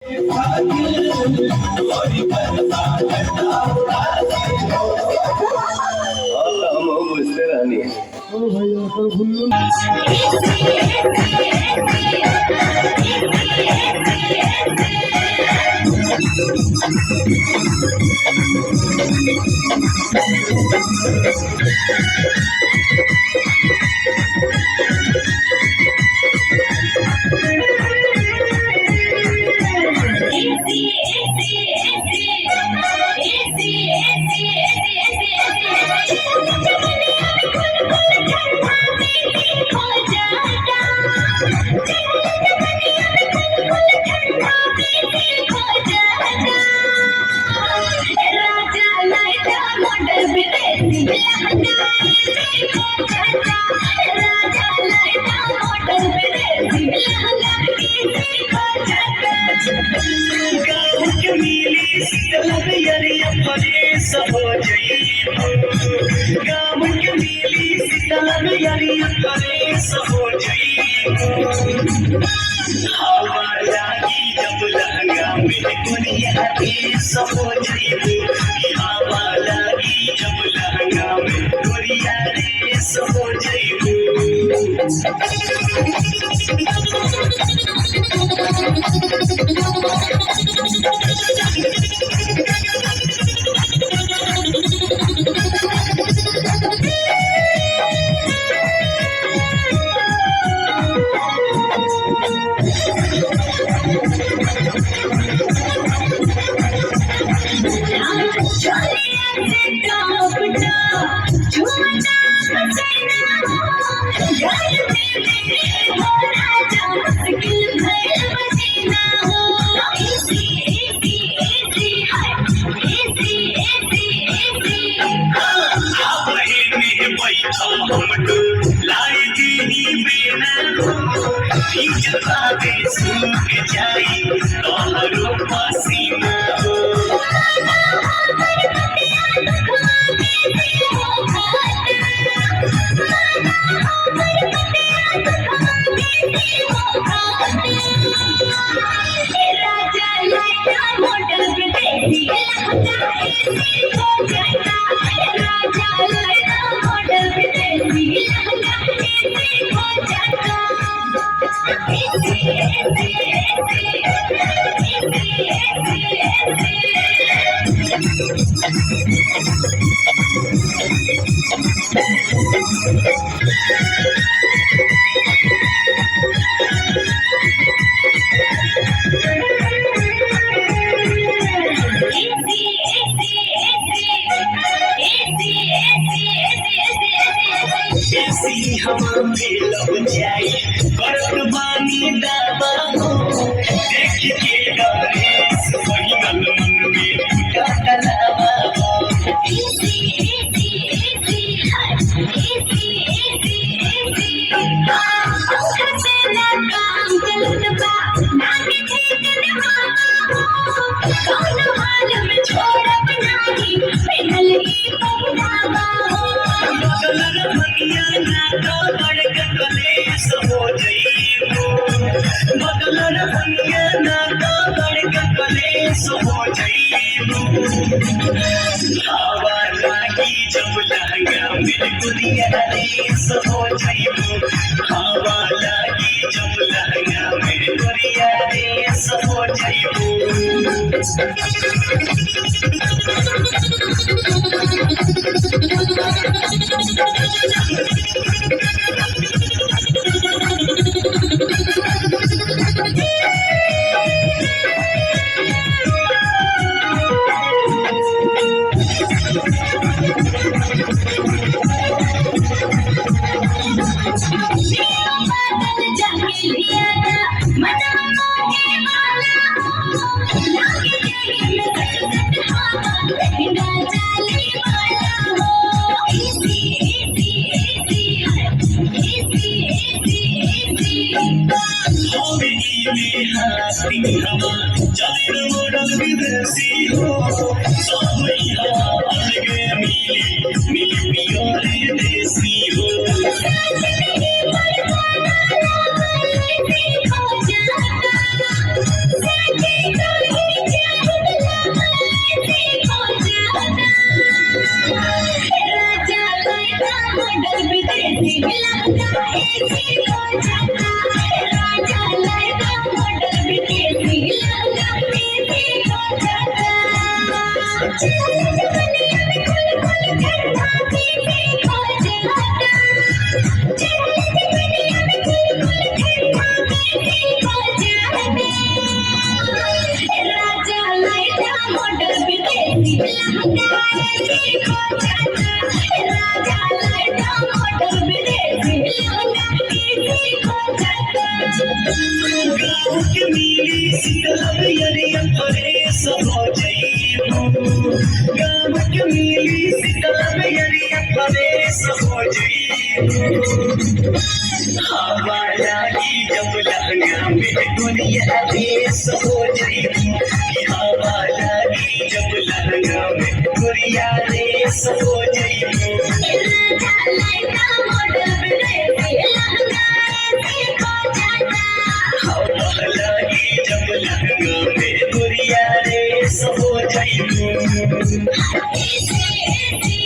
हाँ तो हम बुझते रहनी। चल जवनिया में खुल खुल ठंडा कैसे खो जाता। चल जवनिया में खुल खुल ठंडा कैसे खो जाता। राजा लाइटा मॉडल विदेशी लहंगा ऐसे खो जाता। राजा लाइटा मॉडल विदेशी लहंगा कैसे खो जाता। गाँव के मिली शीतल यरिया परेश हो जइबू। गाँव के मिली शीतल यरिया परेश हो जइबू। हवा लागी जब लहंगा में दुनिया देश हो जइबू। कि हवा लागी जब लहंगा में दुनिया देश हो जइबू। राजा लाइटा मॉडल विदेशी लहंगा ऐसे खो जाता। हवा लागी जब लहंगा में दुनिया देश हो जइबू। ऐसे ऐसे